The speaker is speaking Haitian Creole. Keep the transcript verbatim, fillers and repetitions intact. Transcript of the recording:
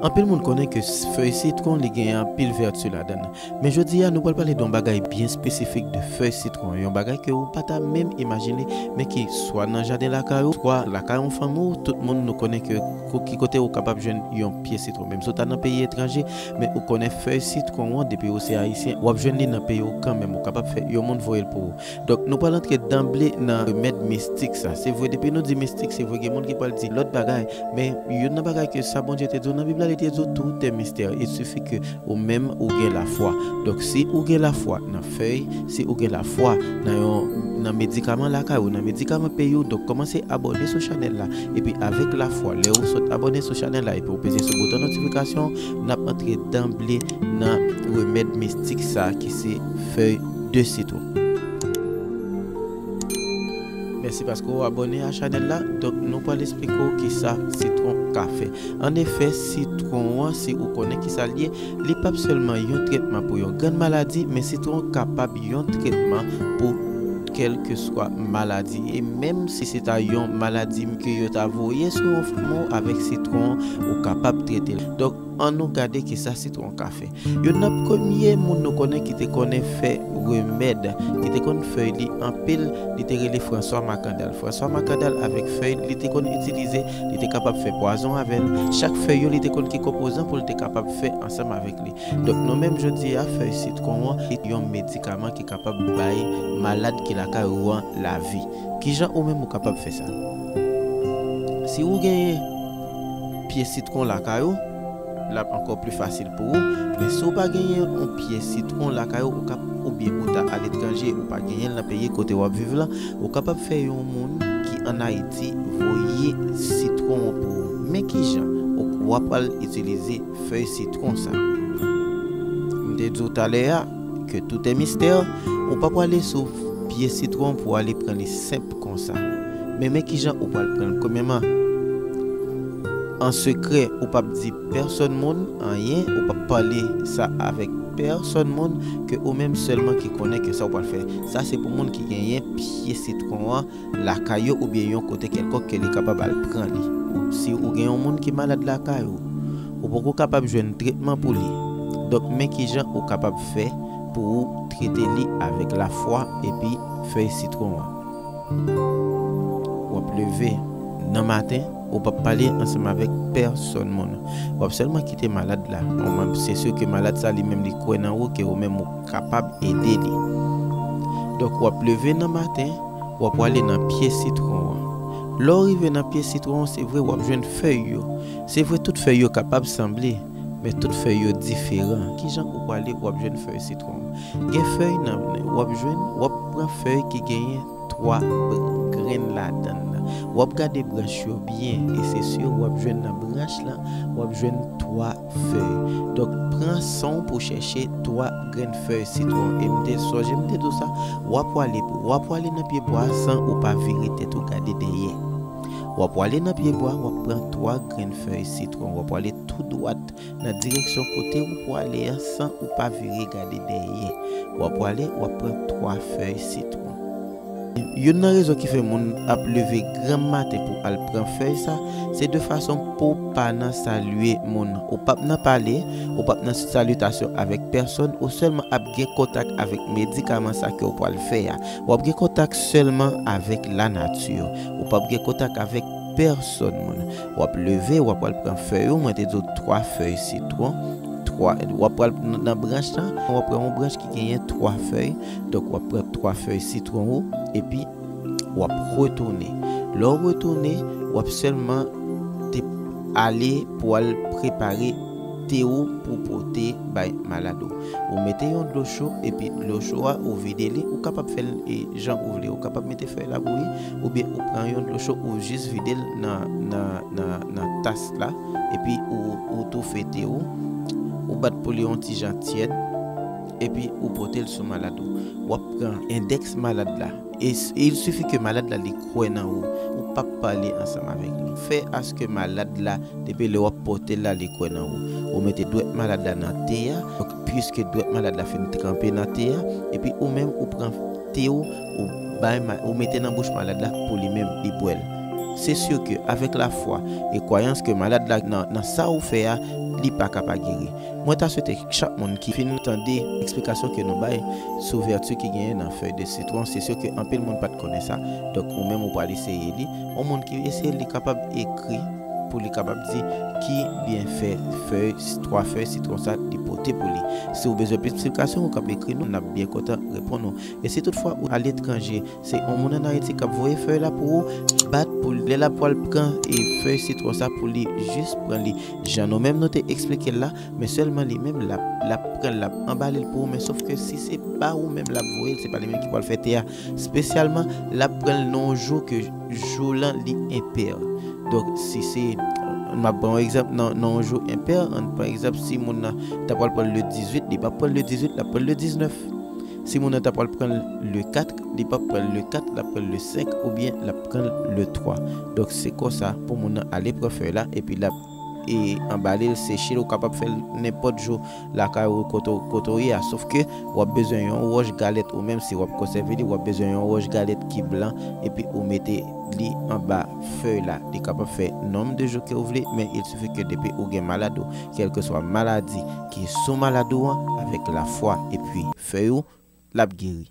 Anpil moun konnen ke s- fèy sitwon li gen anpil vèti ladan l. Men jodi a, nou pral pale de yon bagay byen espesifik de fèy sitwon. Yon bagay ke ou pa ta menm imajine, men ki swa nan jaden lakay ou, swa lakay yon fanmi w, tout moun nou konnen ke ko- ki kote ou kapab jwenn yon pye sitwon. Menm si w ta nan peyi etranje, men ou konnen fèy sitwon an, depi ou se ayisyen, w ap jwenn li nan peyi w kanmenm. Ou kapab fè yon moun voye l pou ou. Donk, nou pral antre danble nan remèd mistik sa. Se vre, depi nou di mistik, se vre, gen moun ki pral di lòt bagay. Men, youn nan bagay ke sa Bondye te di w nan Bib la, li te di w tout est mystère. Il suffit que ou menm ou gen lafwa. Donk, si ou gen lafwa nan fèy, si ou gen lafwa nan yon nan medikaman lakay ou, nan medikaman peyi w, donk kòmanse abòne sou chanèl la. Epi avèk lafwa, lè ou sot abòne sou chanèl la, epi ou peze sou bouton notifikasyon, n ap antre danble nan remèd mistik sa ki se fèy de sitwon. Mèsi paske w abòne a chanèl la. Donk, nou pral esplike w kisa sitwon ka fè. An efè, sitwon an, si ou konnen kisa l ye, li p ap sèlman yon tretman pou yon grenn maladi, men sitwon kapab yon tretman pou kèlkeswa maladi. E menm si se ta yon maladi ke yo ta voye sou yon fanm ou, avèk sitwon, ou kapab trete l. Donk, an nou gade kisa sitwon ka fè. Youn nan premye moun nou konnen ki te konnen fè remèd, ki te konn fèy li anpil, li te rele François Macandal. François Macandal avèk fèy li te konn itilize, li te kapab fè pwazon avè l. Chak fèy yo, li te konn ki konpozan pou l te kapab fè ansanm avèk li. Donk, nou menm jodi a, fèy sitwon an, li yon medikaman ki kapab bay malad ki lakay ou an lavi. Kijan ou menm ou kapab fè sa? Si ou genyen pye sitwon lakay ou, l ap ankò pli fasil pou ou. Men si w pa genyen yon pye sitwon lakay ou, ou kap, oubyen ou ta aletranje, ou pa genyen l nan peyi kote w ap viv la, ou kapab fè yon moun ki ann Ayiti voye sitwon an pou ou. Men kijan ou, w ap al itilize fèy sitwon sa. M te di w talè a ke tout est mystère, ou pa prale sou pye sitwon pou ale pran li senp konsa. Men, men kijan ou pral pran l. Premyèman, an sekrè, ou p ap di pèsòn moun anyen, ou p ap pale sa avèk pèsòn moun, ke ou menm sèlman ki konnen ke sa ou pral fè. Sa se pou moun ki genyen pye sitwon an lakay yo oubyen yon kote kèlkonk ke li kapab al pran li. Si ou gen yon moun ki malad lakay ou, ou poko kapab jwenn tretman pou li. Donk, men kijan ou kapab fè pou ou trete li avèk lafwa epi fèy sitwon an. W ap leve nan maten, ou p ap pale ansanm avèk pèsòn moun. W ap sèlman kite malad la. Ou menm, se si ke malad sa li menm li kwè nan ou, ke ou menm ou kapab ede li. Donk, w ap leve nan maten, w ap prale nan pye sitwon an. Lè w rive nan pye sitwon an, se vre, w ap jwenn fèy yo. Se vre, tout fèy yo kapab sanble, men tout fèy yo diferan. Kijan ou prale, w ap jwenn fèy sitwon an? Gen fèy nan, w ap jwenn, w ap pran fèy ki genyen twa grenn ladan l. W ap gade branch yo byen, e se si w ap jwenn nan branch lan, w ap jwenn twa fèy. Donk, pran san w pou chèche twa grenn fèy sitwon. E m te sonje, m te di w sa, w ap prale, w ap prale nan pye bwa a san ou pa vire tèt ou gade dèyè. W ap prale nan pye bwa, w ap pran twa grenn fèy sitwon. W ap prale tou dwat nan direksyon kote ou prale an san ou pa vire gade dèyè. W ap prale, w ap pran twa fèy sitwon. Youn nan rezon ki fè moun ap leve granm maten pou al pran fèy sa, se de fason pou w pa nan salye moun. Ou p ap nan pale, ou p ap nan salitasyon avèk pèsòn, ou sèlman ap gen kontak avèk medikaman sa ke w pral fè a. W ap gen kontak sèlman avèk lanati. Ou p ap gen kontak avèk pèsòn moun. W ap leve, w ap al pran fèy ou, mwen te di w twa fèy sitwon, twa, w ap pral nan branch lan, w ap pran yon branch ki genyen twa fèy, donk w ap pran twa fèy sitwon ou, epi w ap retounen. Lè w retounen, w ap sèlman te ale pou al prepare te ou pou pote bay malad ou. Ou mete yon dlo cho, epi dlo cho a, ou vide li, ou kapab fè l e jan ou vle. Ou kapab mete fèy la bouyi, oubyen ou pran yon dlo cho, ou jis vide l nan, nan, nan, nan tas la, epi ou, ou toufe te ou, ou bat pou li yon ti jan tyèd, epi ou pote l sou malad ou. W ap pran endèks malad la. E s- il suffit ke malad la li kwè nan ou. Ou p ap pale ansanm avèk li. Fè aske malad la, depi lè w ap pote l la, li kwè nan ou. Ou mete dwèt malad la nan te a. Donk, piske dwèt malad la fin tranpe nan te a, epi ou menm ou pran te ou, ou bay ma- ou mete nan bouch malad la pou li menm li bwè l. Se si ke avèk lafwa e kwayans ke malad la nan, nan sa ou fè a, li pa ka pa geri. Mwen ta swete chak moun ki fin tande eksplikasyon ke nou bay sou vèti ki genyen nan fèy de sitwon, se si ke anpil moun pa t konnen sa. Donk, ou menm ou pral eseye li. Yon moun ki eseye li kapab ekri pou li kapab di ki byenfè fèy, twa fèy sitwon sa li pote pou li. Si w bezwen plis eksplikasyon, ou kapab ekri nou, n ap byen kontan reponn ou. E si toutfwa ou aletranje, se yon moun ann Ayiti k ap voye fèy la pou ou, bat pou lè l ap pral pran e fèy sitwon sa pou li jis pran li jan nou menm nou te eksplike l la, men sèlman li menm l ap, l ap pran l, l ap anbale l pou ou, men sof ke si se pa ou menm l ap voye l, se pa li menm ki pral fè tè a, espesyalman l ap pran l nan yon jou ke jou lan li enpè. Donk, si se, m ap pran yon egzanp nan, nan yon jou enpè, ann pran egzanp, si moun nan ta pral pran l le dizuit, li p ap pran l le dizuit, l ap pran l le diznèf. Si moun nan ta pral pran l le kat, li p ap pran l le kat, l ap pran l le senk oubyen l ap pran l le twa. Donk, se konsa pou moun nan ale pran fèy la, epi l ap e anbale l, seche l, ou kapab fè l nenpòt jou lakay ou kote, kote w ye a. Sof ke w ap bezwen yon wòch galèt ou menm si w ap konsève li, w ap bezwen yon wòch galèt ki blan, epi ou mete li anba fèy la. Li kapab fè nonb de jou ke w vle, men il suffit ke depi ou gen malad ou, kèlkeswa maladi ki sou malad ou an, avèk lafwa epi fèy ou, l ap geri.